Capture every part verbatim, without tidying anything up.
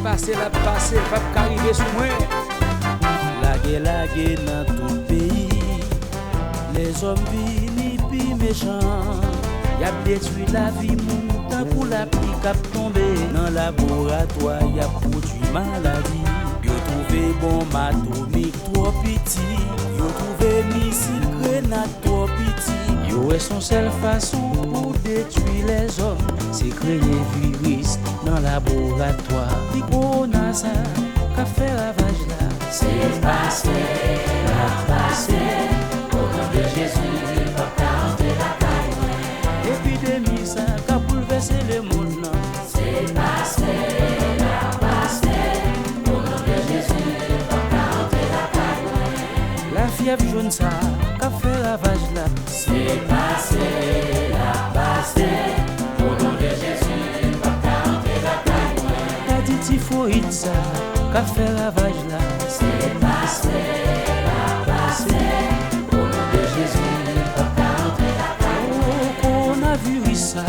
Pase l ap pase, l p ap ka rive sou mwen. Lagè lage nan tout peyi. Lèzòm vini pi mechan. Y ap detwi lavi moun tankou lapli k ap tonbe. Nan laboratwa, y ap pwodui maladi. Yo twouve bonm atomik twò piti. Yo twouve misil grenad twò piti. Yo wè s on sèl fason pou detwi lèzòm, se kreye viris nan laboratwa. Ti kowona sa k ap fè ravaj la. Se pase l ap pase, o non de Jezi, li p ap ka antre lakay mwen. Epidemi sa k ap boulvèse lemonn nan. Se pase l ap pase, o non de Jezi, li p ap ka antre lakay mwen. Lafyèv jòn sa k ap fè ravaj la. Se pase l ap pase, o non de Jezi, li p ap ka antre lakay mwen. Maladi tifoyid sa k ap fè ravaj la. Se pase l ap pase, o non de Jezi, li p ap ka antre lakay mwen. O, kowonaviris sa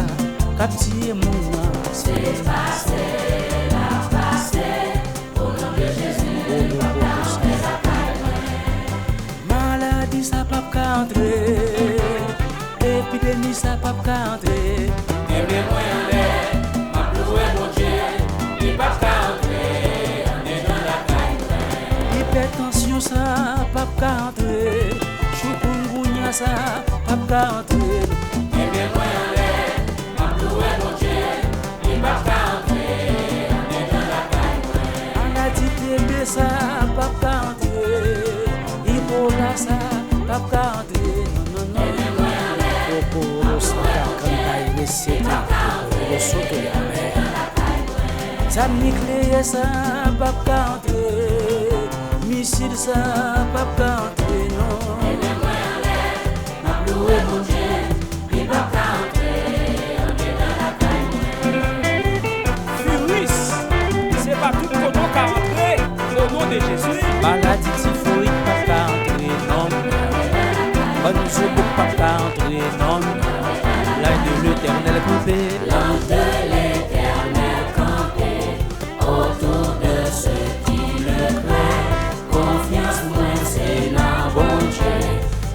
k ap tiye moun nan. Se pase l ap pase, o non de Jezi, li p ap ka antre lakay mwen. Maladi sa p ap ka antre. Epidemi sa p ap ka antre. Kenbe mwen anlè, m ap louwe Bondye, li p ap ka antre andedan lakay mwen. Ipètansyon sa p ap ka antre. Chikungunya sa p ap ka antre. Kenbe mwen anlè, m ap louwe Bondye, li p ap ka antre andedan lakay mwen. Maladi T B sa p ap ka antre. Ebola sa p ap ka antre. Non, non, non. Kokoro santa kanta iresete. Kokoro soto ya. Zam nikleyè sa p ap ka antre. Misil sa p ap ka antre, non. Kenbe mwen anlè, m ap louwe Bondye, li p ap ka antre andedan lakay mwen. Viris, se pa tout kote w ka antre, o non de Jezi. Maladi tifoyid p ap ka antre, non. Bann zobo p ap ka antre, non. Lanj de Letènèl kanpe. Lanj de Letènèl kanpe. Autour de ceux qui le craignent, konfyans mwen se nan Bondye,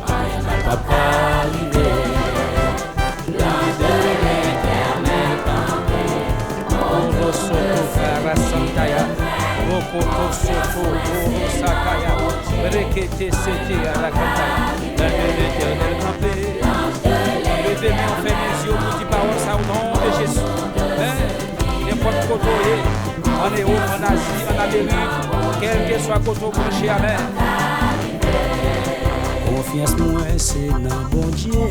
anyen mal p ap ka rive. Lanj de Letènèl kanpe, Rokoto soko, Rokoto soko, Robo sakaya, Rekete sete arakata, Lanj de Letènèl kanpe. Leve men w, fèmen zye w pou di pawòl sa, o non de Jezi. Men, nenpòt kote w ye, ann Ewòp, ann Azi, ann Amerik, kèlkeswa kote w branche a, men. Konfyans mwen se nan Bondye.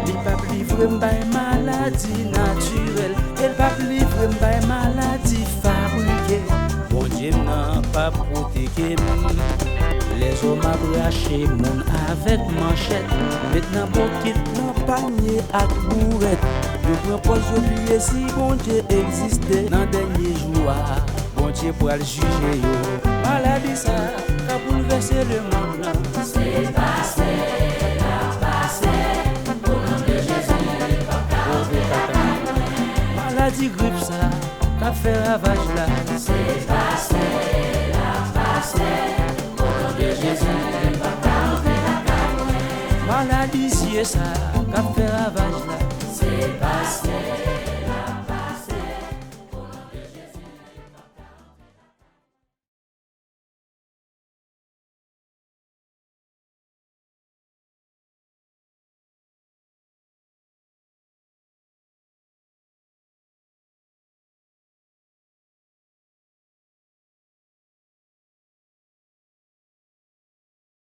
Li p ap livre m bay maladi natirèl. E l p ap livre m bay maladi fabrike. Bondye m nan p ap pwotege m. Lèzòm ap rache moun avèk manchèt, met nan bokit, nan panye ak bourèt. Yo pran pòz yo bliye si Bondye egziste. Nan dènye jou a, Bondye pral jije yo. Maladi sa ka boulvèse lemonn nan. Se pase l ap pase, o non de Jezi, li p ap ka antre lakay mwen. Maladi grip sa k ap fè ravaj la. Se pase l ap pase, o non de Jezi, li p ap ka antre lakay mwen. Maladi zye sa k ap fè ravaj la. Se pase